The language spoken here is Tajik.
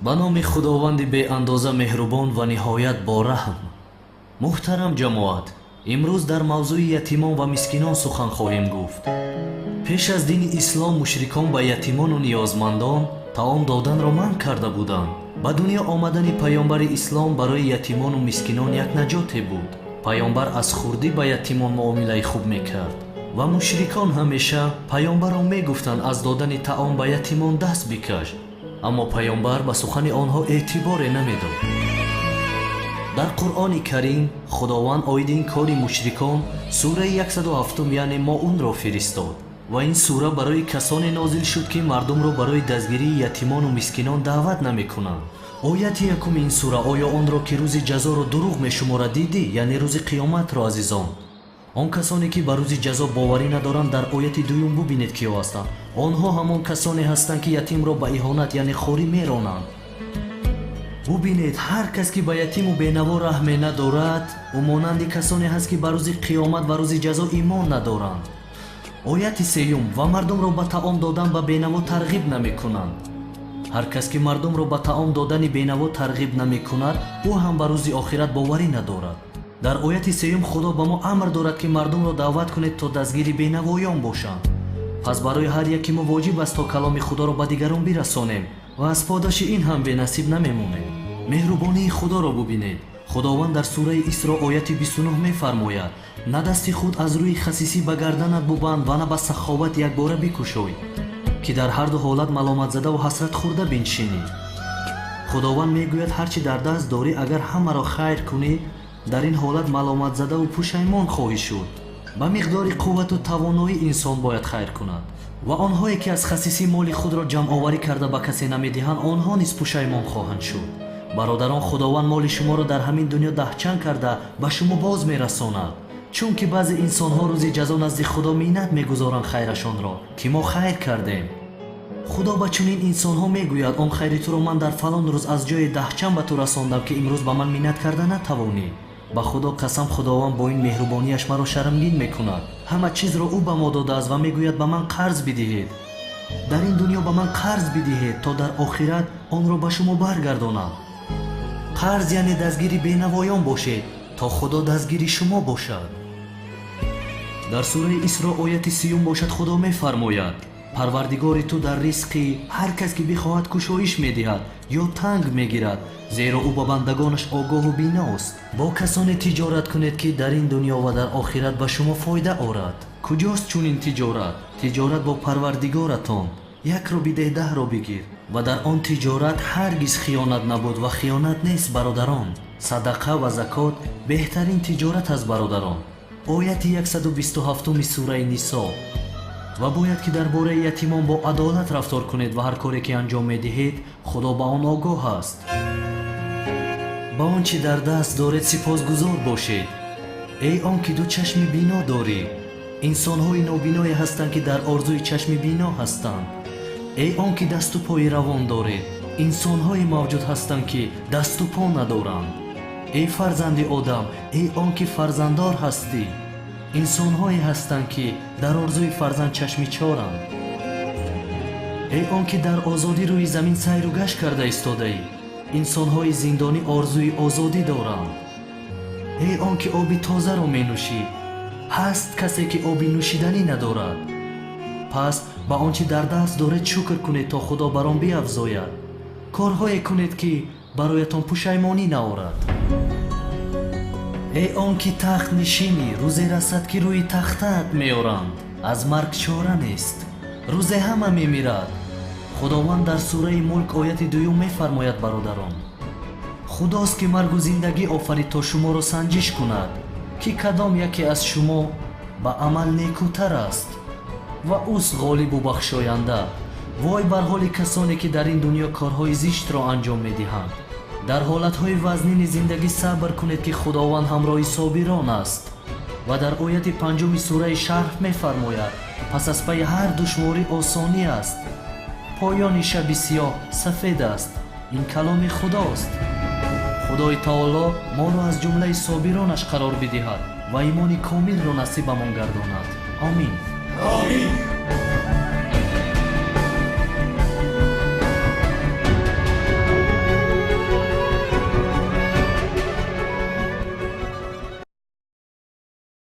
Ба номи Худованди беандоза меҳрубон ва ниҳоят бораҳм. Муҳтарам ҷамоат, имрӯз дар мавзӯи ятимон ва мискинон сухан хоҳем гуфт. Пеш аз дини ислом мушрикон ба ятимону ниёзмандон таом доданро манъ карда буданд. Ба дунё омадани паёмбари ислом барои ятимону мискинон як наҷоте буд. Паёмбар аз хурдӣ ба ятимон муомилаи хуб мекард ва мушрикон ҳамеша паёмбарро мегуфтанд: аз додани таом ба ятимон даст бикаш. Аммо паёмбар ба сухани онҳо эътиборе намедод. Дар Қуръони Карим Худованд оиди ин кори мушрикон сураи 107, яъне Моунро фиристод ва ин сура барои касоне нозил шуд, ки мардумро барои дастгирии ятимону мискинон даъват намекунанд. Ояти якуми ин сура: «Оё онро, ки рӯзи ҷазоро дурӯғ мешуморад, дидӣ?» Яъне рӯзи қиёматро. Азизон, он касоне, ки ба рӯзи ҷазо боварӣ надоранд, дар ояти дуюм бубинед, киё ҳастанд. Онҳо ҳамон касоне ҳастанд, ки ятимро ба иҳонат, яъне хорӣ меронанд. Бубинед, ҳар кас, ки ба ятиму бенаво раҳме надорад, ӯ монанди касоне ҳаст, ки ба рӯзи қиёмат ва рӯзи ҷазо имон надоранд. Ояти сеюм: «Ва мардумро ба таом додан ба бенаво тарғиб намекунанд». Ҳар кас, ки мардумро ба таом додани бенаво тарғиб намекунад, ӯ ҳам ба рӯзи охират боварӣ надорад. Дар ояти сеюм Худо ба мо амр дорад, ки мардумро даъват кунед, то дастгири бенавоён бошанд. Пас барои ҳар яки мо воҷиб аст, то каломи Худоро ба дигарон бирасонем ва аз подоши ин ҳам бенасиб намемонем. Меҳрубонии Худоро бубинед. Худованд дар сураи Исро, ояти 29 мефармояд: «На дасти худ аз рӯи хасисӣ ба гарданат бубанд ва на ба саховат якбора бикушой, ки дар ҳарду ҳолат маломатзадаву ҳасратхӯрда биншинӣ». Худованд мегӯяд: ҳар чӣ дар даст дорӣ, агар ҳамаро хайр кунӣ, дар ин ҳолат маломатзадаву пушаймон хоҳӣ шуд. Ба миқдори қуввату тавоноӣ инсон бояд хайр кунад. Ва онҳое, ки аз хасисӣ моли худро ҷамъоварӣ карда, ба касе намедиҳанд, онҳо низ пушаймон хоҳанд шуд. Бародарон, Худованд моли шуморо дар ҳамин дунё даҳчанд карда ба шумо боз мерасонад, чунки баъзе инсонҳо рӯзи ҷазо назди Худо миннат мегузоранд хайрашонро, ки мо хайр кардем. Худо ба чунин инсонҳо мегӯяд: «Он хайри туро ман дар фалон рӯз аз ҷои даҳчанд ба ту расондам, ки имрӯз ба ман миннат карда натавонӣ». Ба Худо қасам, Худованд бо ин меҳрубонияш маро шармгин мекунад. Ҳама чизро ӯ ба мо додааст ва мегӯяд: «Ба ман қарз бидиҳед, дар ин дунё ба ман қарз бидиҳед, то дар охират онро ба шумо баргардонам». Қарз, яъне дастгири бенавоён бошед, то Худо дастгири шумо бошад. Дар сураи Исро, ояти 30 бошад, Худо мефармояд: «Парвардигори ту дар ризқи ҳар кас, ки бихоҳад, кушоиш медиҳад ё танг мегирад, зеро ӯ ба бандагонаш огоҳу биност». Бо касоне тиҷорат кунед, ки дар ин дунё ва дар охират ба шумо фоида орад. Куҷост чунин тиҷорат? Тиҷорат бо Парвардигоратон. Якро бидеҳ, 10-ро бигир. Ва дар он тиҷорат ҳаргиз хиёнат набуд ва хиёнат нест. Бародарон, садақа ва закот беҳтарин тиҷорат аст. Бародарон, ояти 127 сураи Нисо. Ва бояд, ки дар бораи ятимон бо адолат рафтор кунед ва ҳар коре, ки анҷом медиҳед, Худо ба он огоҳ аст. Ба он чӣ дар даст доред, сипосгузор бошед. Эй он ки ду чашми бино дорӣ, инсонҳои нобиное ҳастанд, ки дар орзуи чашми бино ҳастанд. Эй он ки дасту пои равон доред, инсонҳое мавҷуд ҳастанд, ки дасту по надоранд. Эй фарзанди одам, эй он ки фарзанддор ҳастӣ, инсонҳое ҳастанд, ки дар орзуи фарзанд чашми чоранд. Эй он ки дар озодӣ рӯи замин сайру гашт карда истодаӣ, инсонҳои зиндонӣ орзуи озодӣ доранд. Эй он ки оби тозаро менӯшӣ, ҳаст касе, ки оби нӯшиданӣ надорад. Пас ба он чӣ дар даст доред, шукр кунед, то Худо бар он биафзояд. Корҳое кунед, ки бароятон пушаймонӣ наорад. Эй он ки тахтнишинӣ, рӯзе расад, ки рӯи тахтаат меоранд. Аз марг чора нест, рӯзе ҳама мемирад. Худованд дар сураи Мулк, ояти дуюм мефармояд: «Бародарон, Худост, ки маргу зиндагӣ офарид, то шуморо санҷиш кунад, ки кадом яке аз шумо ба амал некӯтар аст, ва ӯст ғолибу бахшоянда». Вой бар ҳоли касоне, ки дар ин дунё корҳои зиштро анҷом медиҳанд. Дар ҳолатҳои вазнини зиндагӣ сабр кунед, ки Худованд ҳамроҳи собирон аст. Ва дар ояти панҷуми сураи Шарҳ мефармояд: «Пас аз пайи ҳар душворӣ осонӣ аст, поёни шаби сиёҳ сафед аст». Ин каломи Худост. Худои Таоло моро аз ҷумлаи собиронаш қарор бидиҳад ва имони комилро насибамон гардонад. Омин. Омин.